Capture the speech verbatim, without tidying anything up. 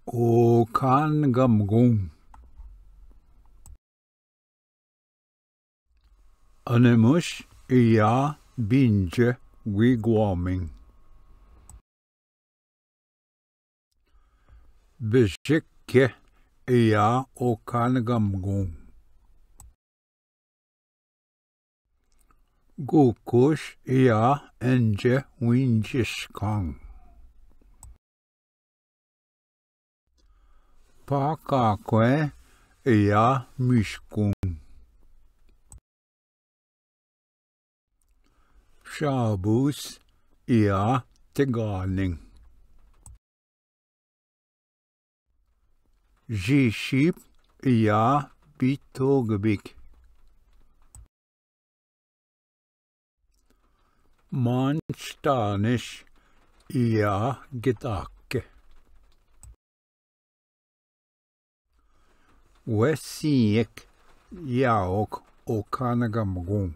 Okhangamgung. Anemus iya binje wigwaming. Bejik ke iya Okhangamgung. Gukush iya enje winjiskang. Pakakwe iya mishkung. Shabus iya teganing. Jiship iya bitogbik. Manchtanish iya gitake. Wesiyek yaok Okhangamgung.